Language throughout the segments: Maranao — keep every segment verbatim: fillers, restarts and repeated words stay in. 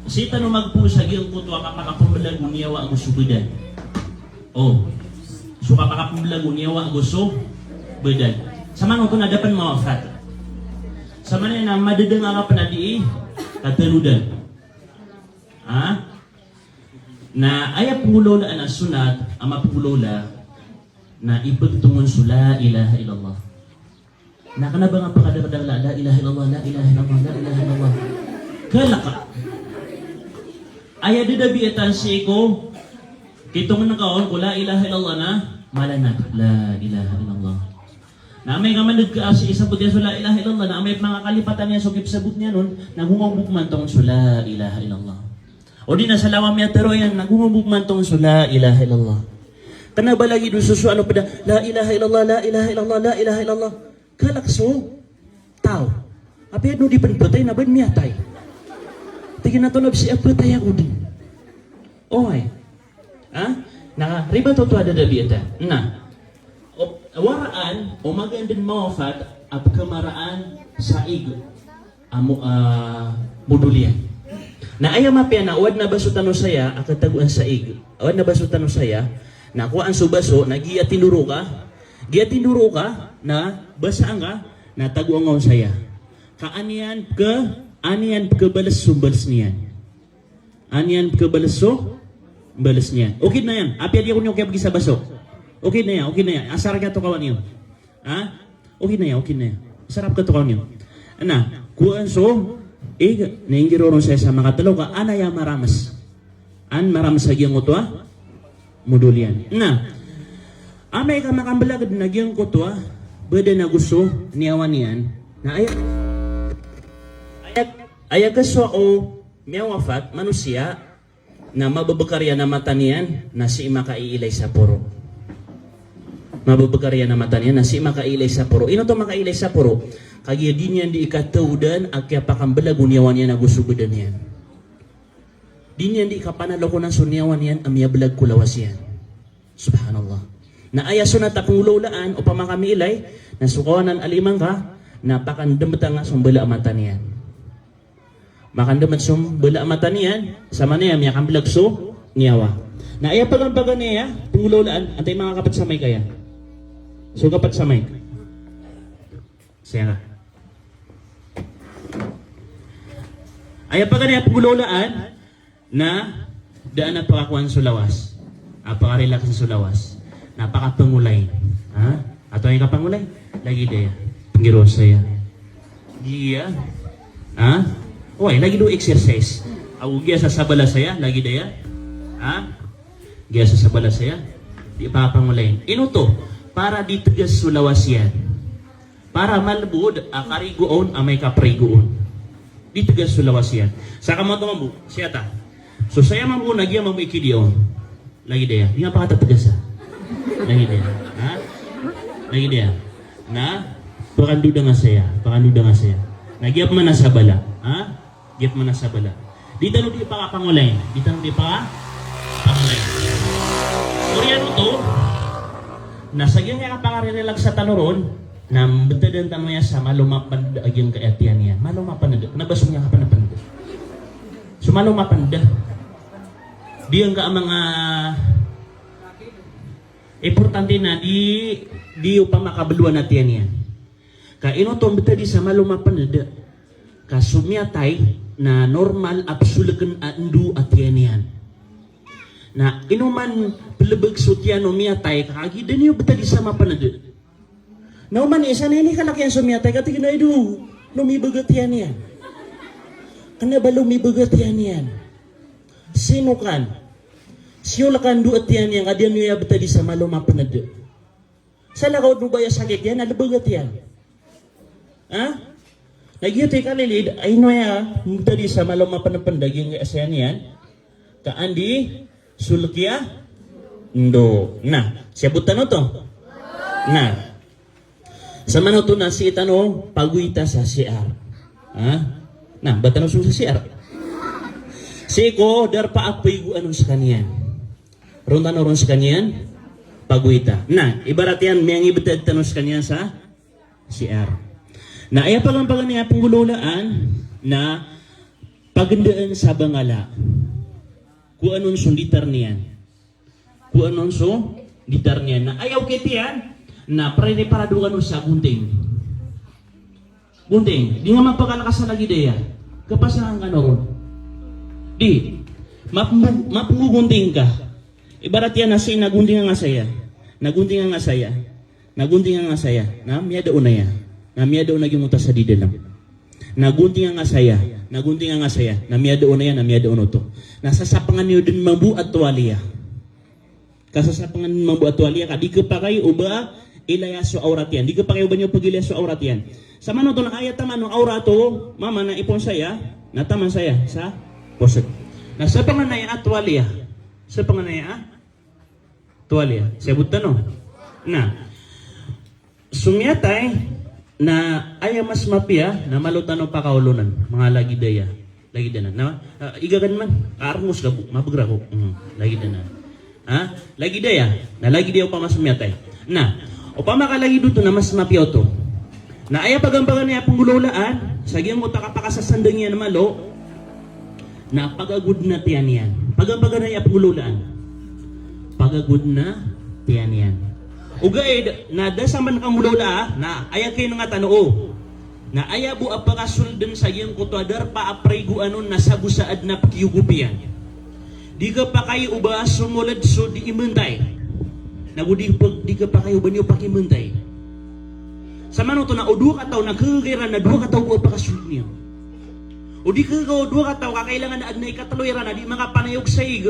Sii tano magpoon sa giyangkoto a kapakapembelago niyawa ago so badan. O. So kapakapembelago niyawa ago so badan. Samanoto na da pen mawafat. Samanaya na madadangala pen a dii katanodan. Ha? Na aya penggolawlaan a sonat, a mapenggolawla, na ipegtongen so la ilaha illallah. Na kena ba nga pekadakadakl a la ilaha illallah, la ilaha illallah, la ilaha illallah. Kalek. Aya di da biyatan sii ko kitongen ka on ko la ilaha illallah na malanat. La ilaha illallah. Na amay ka maneg ka a sii sabot iyan so la ilaha illallah, na amay pman ka kalipatan iyan so kipsabot niyan on, na gongobo pman tongen so la ilaha illallah. O di na sa lawa miyatero iyan, na gongobo pman tongen so la ilaha illallah. Kena ba lagid o so, so ano peda, la ilaha illallah, la ilaha illallah, la ilaha illallah. Kalek so taw. Apiya no di pen betay na ba miyatay. Tig iyan a tonaa bes i betay ako di. Oway. Ha? Na ribat oto a da da biyatan. Na. O, waraan o magaan den mawafat a pekemaraan sa ig a mo-, a modol iyan. Na aya mapiya na o aden a baso tano saya a ketagoan sa ig. O aden a baso tano saya na kowaan so baso na giya tindoro ka. Giya tindoro ka na basaan ka na tagoan ka on saya. Ka an iyan peke, an iyan pekebales so mbales niyan. An iyan pekebales so mbales niyan. Okey na iyan. Apiya di ako niyo kiyabegi sa baso. Okey na iyan, okey na iyan. Asar kiyatokawan iyo. Ha? Okey na iyan, okey na iyan. Asar a pekatokawan iyo. Na, kowaan so ig, na inggiraw ron saya sa makatelo ka an aya marames. An marames a giyangkoto a modol iyan. Na, amay ka makambelag den a giyangkoto a badan ago so niyawa niyan. Na aya, aya, aya kesowa o miyawafat manosiya, na mabebekar iyan a mata niyan, na sii makaiilay sa poro. Mabebekar iyan a mata niyan, na sii makaiilay sa poro. Ino oto makaiilay sa poro? Kagiya di niyan di ikataodan a kiyapakambelag o niyawa niyan ago so badan iyan. Di niyan di kapanalokonan so niyawa niyan a miyabelag ko lawas iyan. Subhanallah. Na aya sonat a penggolawlaan, opama ka miilay, na so kawanan a lima ngka, na pakandemet angka so mbala a mata niyan. Makandemet so mbala a mata niyan, samanaya miyakambelag so niyawa. Na aya paganay a penggolawlaan, antaa i manga kapet sa mic aya? So kapet sa mic. Saya nga. Aya paganay a penggolawlaan, na da a pakakowaan so lawas. A pakarelax so lawas. Na pakapangolay. Ha? Antaa i kapangolay? Lagid aya. Penggiroon saya. Giya. Ha? Oway, lagid o exercise. Ago giya sa sabala saya, lagid aya. Ha? Giya sa sabala saya. Di pakapangolay. Ino oto? Para di tegas so lawas iyan. Para malebod a karigoon amay ka perigoon. Di tegas so lawas iyan. Sa kamato mambo, siyata. So saya mambo na giya mambo i kidiya on. Lagid aya. Di nga pakatetegasa. Lagid aya. Ha? Lagid aya. Na, pakandoda nga saya. Pakandoda nga saya. Na giya pman a sabala. Ha? Giya pman a sabala. Di tano di pakapangolay. Di tano di pakapangolay. Oriyan oto, na sa giyangkaya kapakarerelax tano ron, na mbetadan tano iyan sa malo mapened a giyangkaya tiyan iyan. Malo mapened. Kena ba so miyakapened-pened. So malo mapened. Di angka a manga importante na di, di opama ka belowan a tiyan iyan. Ka ino oto mbetadi sa malo mapened. Ka so miyatay na normal a pesoleken a endo a tiyan iyan. Na ino man pelebeg so tiyan o miyatay, ka kagiya da niyo betadi sa mapened. Na oman i isa na inikalek iyan so miyatay, ka tig iyan a, "Endo, lomibeg a tiyan iyan." Kena ba lomibeg a tiyan iyan? Sinokan. Siyolekan endo a tiyan iyan, ka di niyo iya betadi sa malo mapened. Salakaw o ba aya sakit iyan, a lebeg a tiyan. Ha? Na giyoto i kalilid, a ino aya mbetadi sa malo mapened a giyangkaya saya niyan. Ka an di solek iya endo. Na, siyabot tano oto. Na. Samanoto na sii tano pagoyta sa C R. Ha? Na, ba tano so sa C R. Sii ko darpa a paigoan on sekaniyan. Ron tano ron sekaniyan pagoyta. Na, ibarat iyan miyangibetad tano sekaniyan sa C R. Na aya paganay a penggolawlaan na Pagndaan sa bangala. Kowa non so nditar niyan. Kowa non so nditar niyan. Na aya okit iyan, na preparadowa kano sa gonting. Gonting. Di nga mapakalakas a lagid aya. Kapasangan kano ron. Di. Mapnggo-, mapnggogonting ka. Ibarat iyan na sii na gonting nga saya. Na gonting nga saya. Na gonting nga saya. Na miyada on aya. Na miyada on a giyoto sa di dalam. Na gonting nga saya, na gonting nga saya, na miyada on aya, na miyada on oto. Na sasapangan iyo dn mambo a towalya. Ka sasapangan mambo a towalya, ka di khapakay o ba ilaya so awrat iyan. Di khapakay o ba niyo pagilaya so awrat iyan. Samanoto na aya taman o awrat o mama na ipon saya, na taman saya sa posed. Na sapangan aya a towalya. Sapangan aya a towalya. Siyabot tano. Na, so miyatay, na aya mas mapiya, na malo tano pakaolonan. Manga lagid aya. Lagid anan. Na, ah, iga kan man. Arngos ka bo. Mabgra ko. Hmm. Lagid anan. Ha? Lagid aya. Na lagid aya opama so miyatay. Na, opama ka lagid oto na mas mapiya oto. Na aya pagampaganay a pnggolawlaan, sa giyangkoto a kapakasasandng iyan a malo, na pagagodn a tiyan iyan. Pagampaganay a pnggolawlaan. Pagagodn a tiyan iyan. Ogaid, na da sa man kanggolawlaa, na aya kinangatan o. Na aya bo a pakasoldn sa giyangkoto a darpa a prigoan on na sagosaad na pkiyogop iyan. Di khapakay o ba somold so di imantay. Nago di, di khapakay o ba niyo pakimantay. Samanoto na o dowa kataw na khagaga iran na dowa kataw bo a pakasold niyo. O di khagaga o dowa kataw ka kailangan a adn a ikatlo iran a di makapanayog sa ig.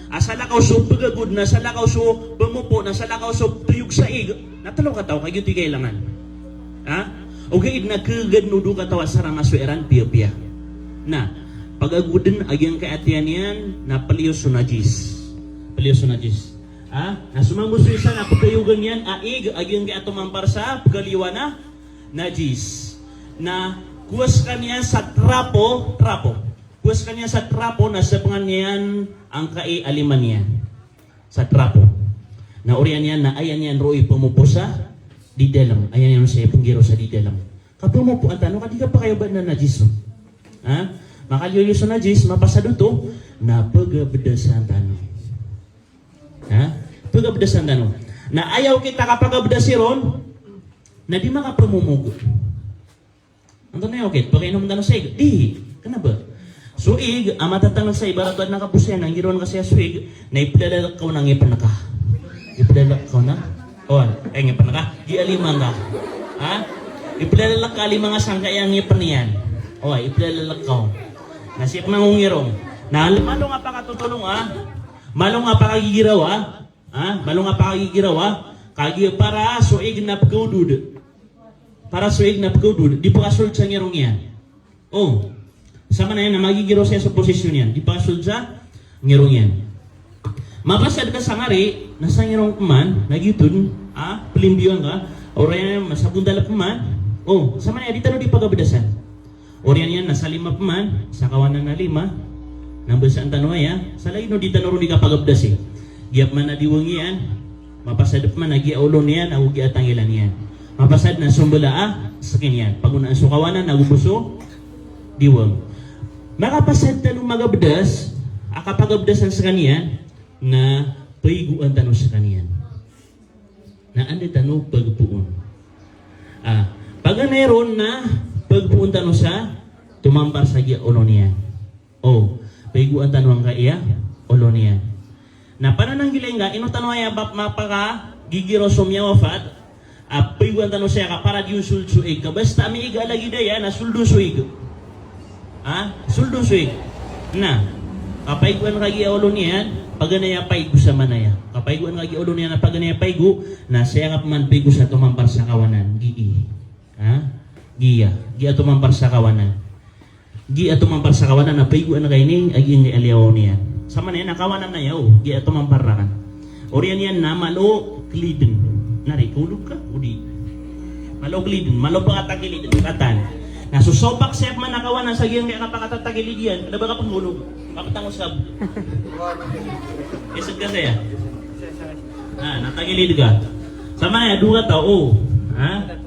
A salakaw so pagagod na salakaw so pmopo na salakaw so ptayog sa ig. Na tlo kataw ka giyoto i kailangan. Ha? Ogaid na khagaga dn o dowa kataw a sarang a so iran piyapiya. Na pagagodn a giyangkai a tiyan iyan na pliyo so najis. Pliyo so najis. Ha? Na so mambo so isa na pkhayogan iyan a ig a giyangkai a tomampar sa pkhaliyo a najis. Na kowa skaniyan sa trapo, trapo. Kowa skaniyan sa trapo na sapangan iyan angkai a lima niyan. Sa trapo. Na oriyan iyan na aya niyan roo i pmopo sa di dalam. Aya niyan roo saya pnggiraw sa di dalam. Ka pmopoan tano ka di khapakay o ba na najis on. Ha? Makaliyo so najis, mapasad oto, na pagabdasan tano. Ha? Pagabdasan tano. Na aya okit a kapagabdasi ron, na di makapmomog. Antonaa i okit? Pakainom tano sa ig? Di. Kna ba? So ig a matatangl sa ibarat o adn a kaposan na nggirawan ka saya so ig, na ipdalalk ka on a ngipn ka. Ipdalalk ka on a, o, eh, ngipn ka. Giya lima ngka. Ha? Ipdalalk ka a lima ngka sangkaya ngipn iyan. O, ipdalalk ka on. Na sii pman ngirong. Na malo nga pakatotolong a, malo nga pakagigiraw a, ha? Malo nga pakagigiraw a, kagiya para so ig na pkhaodod. Para so ig na pkhaodod, di pkasold sa ngirong iyan. O, samanaya na magigiraw saya so posisyon iyan, di pkasold sa ngirong iyan. Mapasad ka sangkari, na sa ngirong pman, na giyoto dn, a, plimbiyoan ka, oriyan iyan na sa bontal pman, o, samanaya di tano di pagabdasan. Oriyan iyan na sa lima pman, sa kawanan a lima, na mbasaan tano aya, sa lagid o di tano ron di kapagabdasi. Giya pman a diwang iyan, mapasad pman a giya olo niyan, ago giya tangilan iyan. Mapasad na so mbala a skin iyan. Pagonaan so kawanan, ago bo so diwang. Makapasad tano magabdas, a kapagabdasan skaniyan, na paigoan tano skaniyan. Na anda tano pagpoon. A, paganay ron na pagpoon tano sa tomampar sa giya olo niyan. O, paigoan tano angkaya olo niyan. Na panananggilai nga, ino tano aya map-, mapakagigiraw so miyawafat, a paigoan tano saya ka para di on sold so ig. Ka basta a miig a lagid aya na sold on so ig. Ha? Sold on so ig. Na, kapaigoan ka giya olo niyan, paganay a paigo samanaya. Kapaigoan ka giya olo niyan a paganay a paigo, na saya ka pman paigo sa tomampar sa kawanan. Gii. Ha? Giya. Giya tomampar sa kawanan. Giya tomampar sa kawanan a paigoan ka ini a giyangkai a liyawaw niyan. Samanaya na kawanan aya o, giya tomampar rakan. Oriyan iyan na malo klidn. Na ri, kaolog ka? O di. Malo klidn, malo pakataklidn, katan. Na so sopak saya pman a kawanan sa giyangkai a kapakataklid iyan, kna ba ka pngolog. Kaptangos ka. Isd ka saya. A, na taklid ka. Samanaya dowa kataw, o. Ha?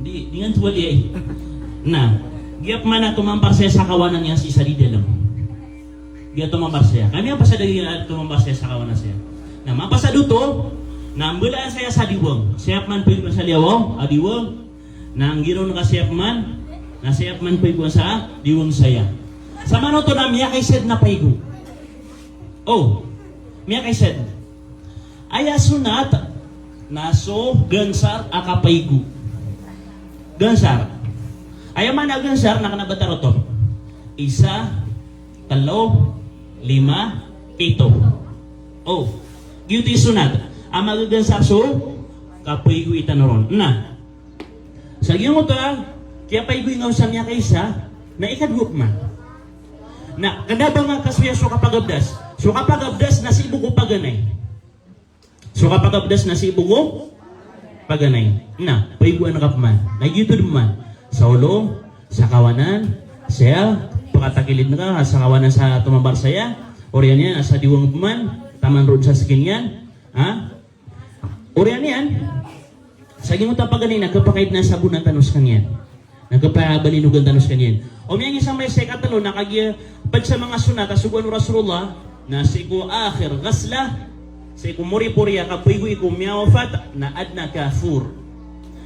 Di, di nga towalya. Na. Giya pman a tomambar saya sa kawanan iyan sii sa di dalem. Giya tomambar saya. Ka miyapasad a giya tomambar saya sa kawanan saya. Na mapasad oto, na mbalaan saya sa diwang. Saya pman paigoan sa liyawaw a diwang. Na nggiron ka saya pman, na saya pman paigoan sa diwang saya. Samanoto na miyakaisa dn a paigo. O, miyakaisa dn. Aya sonat na so gansar a kapaigo. Gansar. Aya maana a gansar na kna ba tharoon oto. Isa, tlo, lima, pito. O, giyoto i sonat a magagansar so kapaigoan tano ron. Na sa giyangkoto a kiyapaigoan ngka on sa miyakaisa, na ikadowa pman. Na kna ba nga kasoya so kapagabdas. So kapagabdas na sii bo ko paganay. So kapagabdas na sii bo ko paganay. Na paigoan ka pman. Na giyoto dn pman. Sa olo, sa kawanan, saya, pakatakilid ka sa kawanan sa tomambar saya. Oriyan iyan, sa diwang pman, taman roo sa skin iyan. Ha? Oriyan iyan, sa giyangkoto a paganay na khapakay dn a sabonan tano skaniyan. Na khapabalinog tano skaniyan. O miyangisambay sa ikatlo na kagiya pd sa manga sonat a sogoan o Rasulullah, na sii ko akhir ghasla, sii ko moripori a kapaigoan ko miyawafat, na adn a kafur.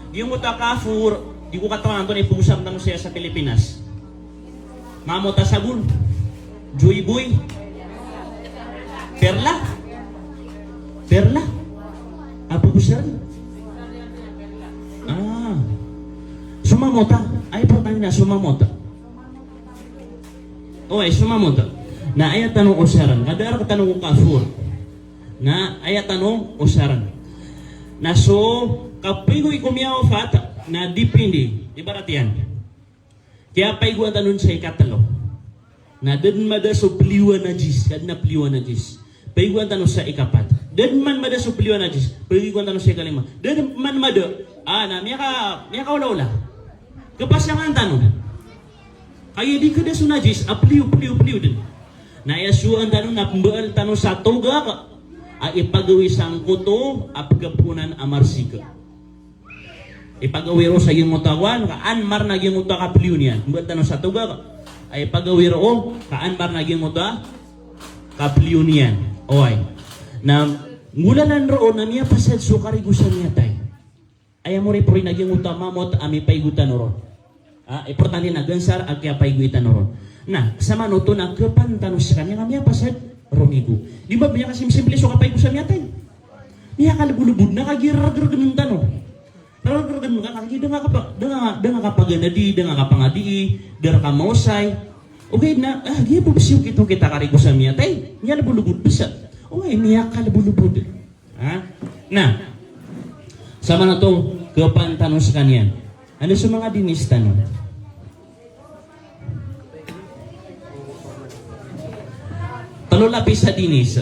Giyangkoto a kafur, di ko katawan antonaa i pagosarn tano saya sa Pilipinas. Mamota sabon. Joy Boy. Perla. Perla. Apo besar. Ah. So mamota. Ay, importante na so mamota. O, ay, so mamota. Na aya tano osarn. Kada rktano ko kafur. Na aya tano osarn. Na so kapaigoan ko miyawafat na dipindi. Ibarat iyan. Kiyapaigoan tano sa ikatlo. Na da dn mada so peliyo a najis, ka adn a peliyo a najis. Paigoan tano sa ikapat. Da dn man mada so peliyo a najis, paigoan tano sa ikalima. Da dn man mada, ah, na miyaka, miyakaolaola. Khapasangan tano. Kagiya di khada so najis a peliyo, peliyo, peliyo dn. Na aya sowaan tano na pmbaal tano sa togak a ipagawii sangkoto a pkhaponan a marsik. Ipagawii ron sa giyangkoto a kowan, ka an marna giyangkoto a kapeliyo niyan. Mbaal tano sa togak a ipagawii ron, ka an marna giyangkoto a kapeliyo niyan. Oway. Na nggolalan roo na miyapasad so karigo sa miyatay. Aya moripori na giyangkoto a mamot a mipaigo tano ron. Ah, importante na gansar a kiyapaigoan tano ron. Na samanoto na khapaan tano skaniyan a miyapasad romigo. Di ba miyakasimsimple so kapaigo sa miyatay? Miyakalbolobod na kagiya rargrgn tano. Rargrgn ka kagiya da nga kapa-, da nga, da nga kapaganadi, da nga kapangadii, da rka maosay. Ogaid na, ah, giya bo bs i okit-okit a karigo sa miyatay. Miyakalbolobod bs. Oway, miyakalbolobod. Ha? Na samanoto, khapaan tano skaniyan. Anda so manga dinis tano? Tlo lapis a dinis.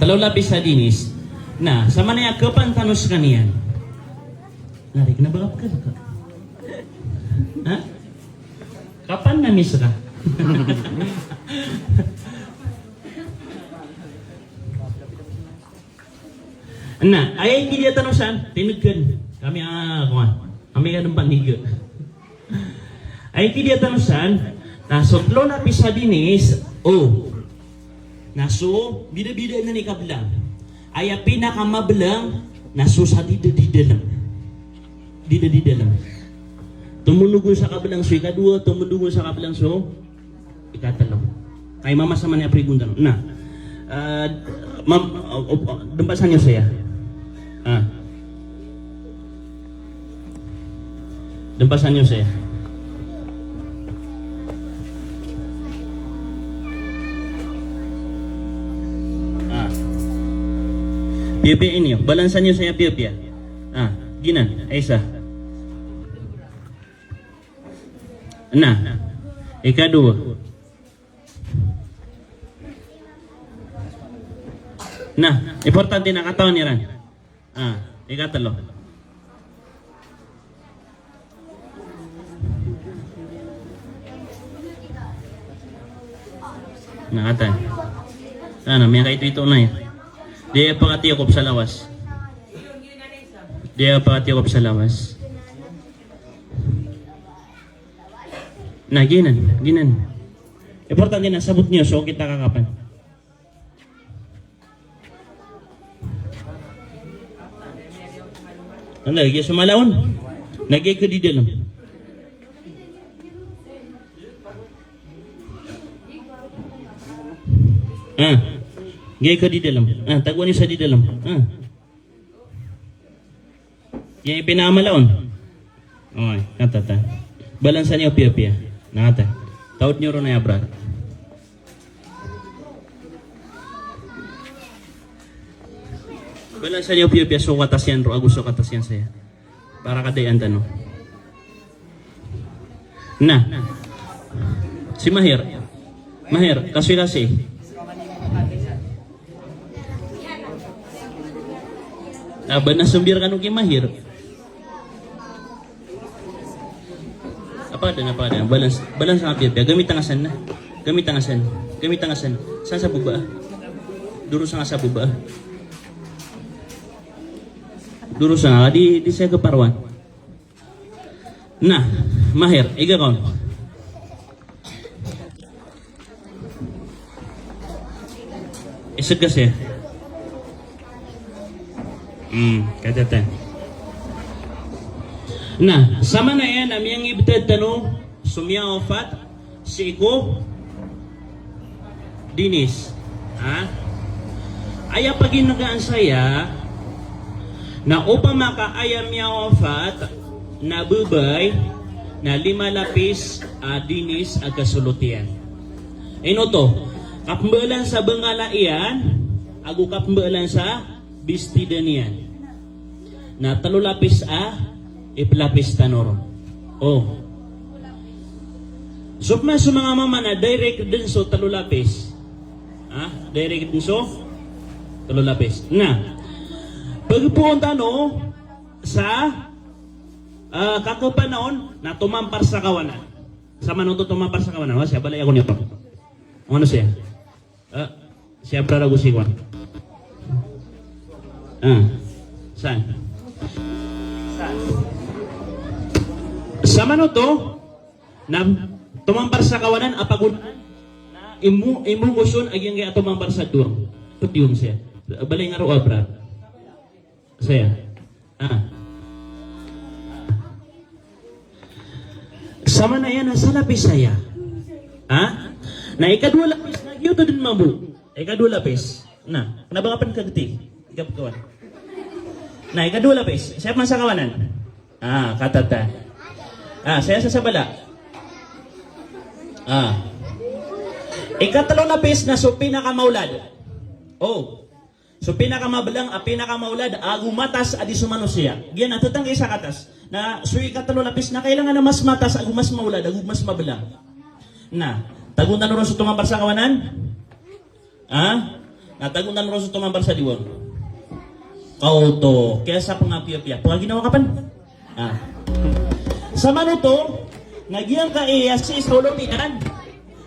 Tlo lapis a dinis. Na samanaya khapaan tano skaniyan. Narik na ba ka pkhalk? Ha? Kapan na miss ka? Na aya ikidiya tano san, tinign. Kami a, kowan. Kami ka dn paniga. Aya ikidiya tano san, na so tlo lapis a dinis, o. Na so bidabida anan i kablang. Aya pinakamablang na so sa di da di dalm. Di da di dalm. Tomonog on sa kablang so ikadowa, tomonog on sa kablang so ikatlo. Kay mama sa man iya prigunta. Na, ah, mam-, ah, op-, ah, dn pasan iyo saya. Ah. Dn pasan iyo saya. Ah. Piyapiya niyo. Balansan iyo saya piyapiya. Ah, giyanan. Isa. Na. Ikadowa. Na, importante na katawan iran. Ah, ikatlo. Na, katawan. Na, na, miyakaito-ito na iya. Di pakatiyokop sa lawas. Di pakatiyokop sa lawas. Na, giyanan, giyanan. Importante na sabot niyo so kita kakapan. Anda, giya so malaon. Na giya ka di dalam. Ah, giya ka di dalam. Ah, tagoan iyo sa di dalam. Ah. Giya i pinaamalaon. Oy, katata. Balansa niyo piyapiya. Na kata. Taod niyo ron aya, bra. Balansa niyo piyapiya so katas iyan ro ago so katas iyan saya. Para kadayan tano. Na. Si Mahir. Mahir, kasoy-kasoy. Ah, ba na sumbir kano ki Mahir. Apa da, apa da? Balance, balance nga piyapiya. Gamit ang asan na. Gamit ang asan. Gamit ang asan. San sa baba? Duro sa nga sa baba. Duro sa nga. Di, di saya kaparwan. Na, Mahir, iga kon. Isag kasi. Hmm, katata. Na, samanaya na miyangibtad tano so miyawafat sii ko dinis. Ha? Aya paginnagaan saya na opama ka aya miyawafat na babay na lima lapis a dinis a kasolot iyan. Ino oto, kapmbaalan sa bangala iyan, ago kapmbaalan sa bistida niyan. Na telo lapis a iplapis tano ron. O. So pman so manga mama na direct dn so telo lapis. Ha? Direct dn so telo lapis. Na pagpoon tano sa, ah, kakapanaon na tomampar sa kawanan. Samanoto tomampar sa kawanan. Wa, siya balay ako niyo. Ano siya? Ah, siya prarago si Juan. Ah, san? Samanoto na tomampar sa kawanan a pagonan na imu, imugoson a giyangkaya tomampar sa dor. Pediyon siya. Balay nga ro abra. Saya. Ah. Samanaya na sa lapis saya. Ha? Na ikadowa lapis na giyoto dn mambo. Ikadowa lapis. Na, kna ba ka pn kagti? Ika pn kawan. Na ikadowa lapis. Saya pman sa kawanan. Ah, katata. Ah, saya sa sabala. Ah. Ikatlo lapis na so pinakamaolad. O. So pinakamablang a pinakamaolad ago matas a di so manosiya. Giyanan, tatangkay sa katas. Na so ikatlo lapis na kailangan a mas matas ago mas maolad ago mas mablang. Na tagoon tano ron so tomampar sa kawanan? Ha? Na tagoon tano ron so tomampar sa diwang? Kaoto. Kiyasap nga piyapiya. Pagaginawa ka pn? Ah. Samanoto na giyangkaya sii sa olo niyan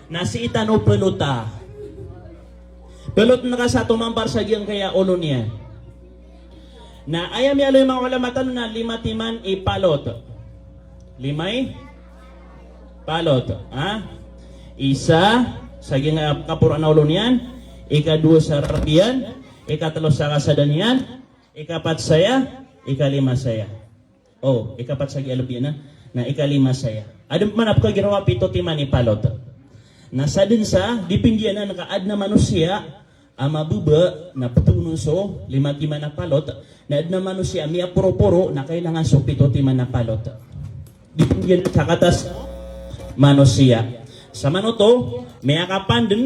na sii tano plota. Plotn ka sa tomampar sa giyangkaya olo niyan. Na aya miyaaloy o manga olama tano na lima timan i palot. Lima i palot, ha? Isa sa giyangkaya kaporoan a olo niyan, ikadowa sa rarab iyan, ikatlo sa kasadan iyan, ikapat saya, ikalima saya. O, ikapat sa giyalb iyan na, na ikalima saya. Adn pman a pkhagiraw a pito timan i palot. Na sadn sa, dipindi anan ka adn a manosiya a mababa na ptoon on so lima timan a palot, na adn a manosiya a miyaporoporo na kailangan so pito timan a palot. Dipindi anan sa katas manosiya. Samanoto, miyakapan dn,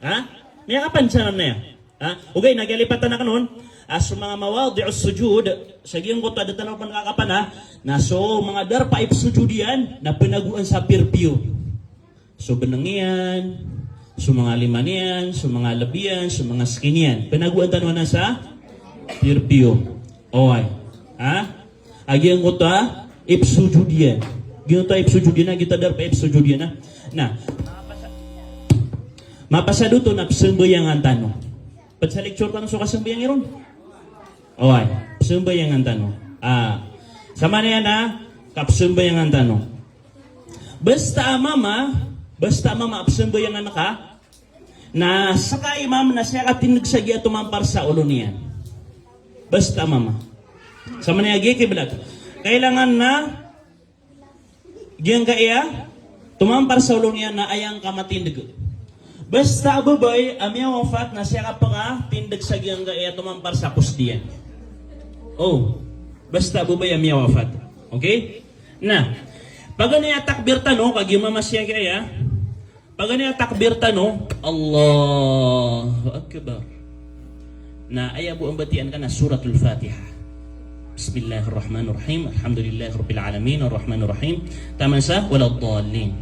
ha? Miyakapan sa nan aya. Ha? Ogaid na kiyalipatan akn on a so manga mawadi'us sujud, sa giyangkoto a da tano pn kakapana, na so manga darpa a ipsujud iyan na pnagoan sa pirpiyo. So bnng iyan, so manga lima niyan, so manga lb iyan, so manga skin iyan. Pnagoan tano anan sa pirpiyo. Oway. Ha? A giyangkoto a ipsujud iyan. Giyangkoto a ipsujud iyan, a giyoto a darpa a ipsujud iyan, ha? Na mapasad oto na pzambayangan tano. Pd sa lecture tano so kasambayang iron. Oway, psambayangan tano. Ah, samanaya na kapsambayangan tano. Basta a mama, basta a mama a psambayangan ka, na ska i imam na siyakatindg sa giya tomampar sa olo niyan. Basta a mama. Samanaya giya kiblat. Kailangan na giyangkaya tomampar sa olo niyan na aya ngka matindg. Basta a babay a miyawafat na siyakapakatindg sa giyangkaya tomampar sa posdiyan. O, basta a babay a miyawafat. Okay? Na, paganay a takbir tano, kagiya mama siyakaya, paganay a takbir tano, Allahu Akbar. Na aya bo a mbatiya ngka na Suratul Fatiha. Bismillahirrahmanirrahim. Alhamdulillahi Rabbil Alamin. Arrahmanirrahim. Taman sa, waladdallin.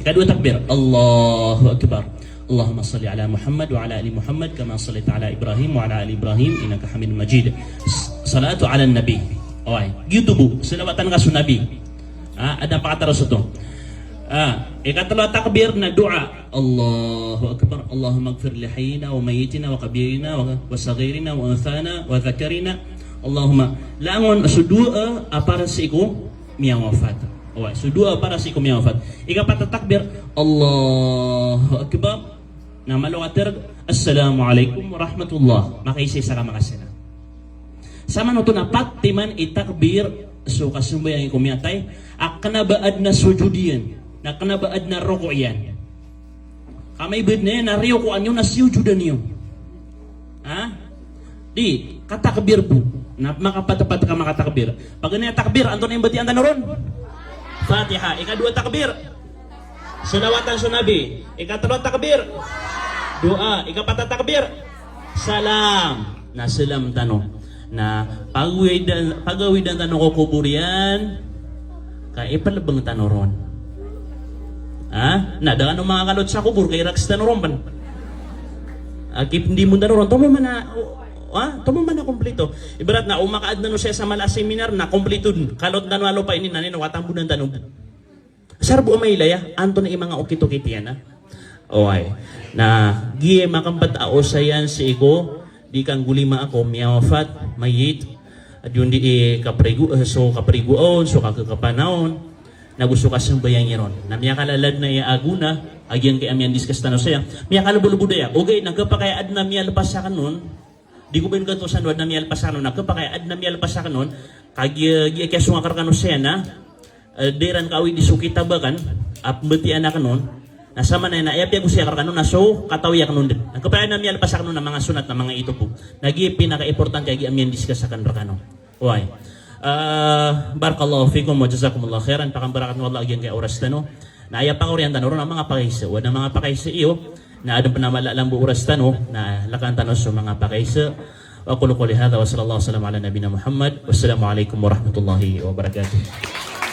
Ikadowa takbir. Allahu Akbar. Allahumma salli ala Muhammad wa ala ali Muhammad kama sallaita ala Ibrahim wa ala ali Ibrahim innaka Hamidum Majid. S-, salatu ala Nabi. Oway. Giyoto bo. Salawatan ka so Nabi. Ah, adn a pakataros oto. Ah, ikatlo a takbir na doa. Allahu Akbar. Allahumma ighfir li hayyina wa mayyitina wa kabirina wa, wa saghirina wa unthana wa dhakarina. Allahumma. Langon so doa a para sii ko miyawafat. Oway, so doa a para sii ko miyawafat. Ikapat a takbir. Allahu Akbar. Na malo a tindg, Assalamu alaikum warahmatullah. Makaisaisa ka makasina. Samanoto na pat timan i takbir so kasambayang i ko miyatay, a kna ba adn a sujud iyan, na kna ba adn a roko iyan. Ka maibd na iyan na riyokoan iyo na siyojudan iyo. Ha? Di, katakbir bo. Na makapatapat ka makatakbir. Paganay a takbir, antonaa i mbatiya tano ron? Fatiha. Ikadowa takbir. Salawatan so Nabi. Ikatlo a takbir. Doa. Ikapat a takbir. Salam. Na salam tano. Na pagawidan, pagawidan tano ko kobor iyan. Ka ipalbng tano ron. Ha? Na da kano manga kalot sa kobor, ka iraks tano ron pn. A, kipndimon tano ron. Tomo man a, o, ha? Tomo man a komplito. Ibarat na o makaadn tano saya sa mala a seminar, na komplito dn. Kalot tano a lopa ini, na ino, katambonan tano. Sar bo a mailay a, antonaa i manga okit-okit iyan a. Oway. Na, giya i makmpt a osayan sii ko, di kanggolima ako, miyawafat, mayyit. Di on di, eh, kaprigo, eh, so kaprigoon, so kakakapanaon. Nago so kasambayang iron. Na miyakalalad na iya a gona, a giyangkaya a miyandiskas tano saya. Miyakalbolbod aya. Ogaid na khapakay a adn a miyalpas akn on. Di ko ba inggatos a adn a miyalpas akn on, na khapakay a adn a miyalpas akn on, kagiya, giya kiyasong akn rkano saya na, eh, da iran kaawidi so kitab akn, a pmbatiya akn on, na samanaya na aya piyagosay akn rkano na so katawi akn on dn. Na khapakay a adn a miyalpas akn on a manga sonat na manga itopo. Na giya pinaka-importante a giya miyandiskas akn rkano. Oway. Ah, barakallahu fikum wa jazakumullahu khairan. Pakambarakatn o Allah a giyangkaya oras tano. Na aya pakaoriyan tano ron a manga pakaisa. O adn a manga pakaisa iyo, na adn pn a mala a lambo oras tano, na lakaan tano so manga pakaisa. Wa aqulu qawli hadha wa sallallahu wa sallam ala nabiyyina Muhammad. Wassalamu alaikum warahmatullahi wabarakatuh.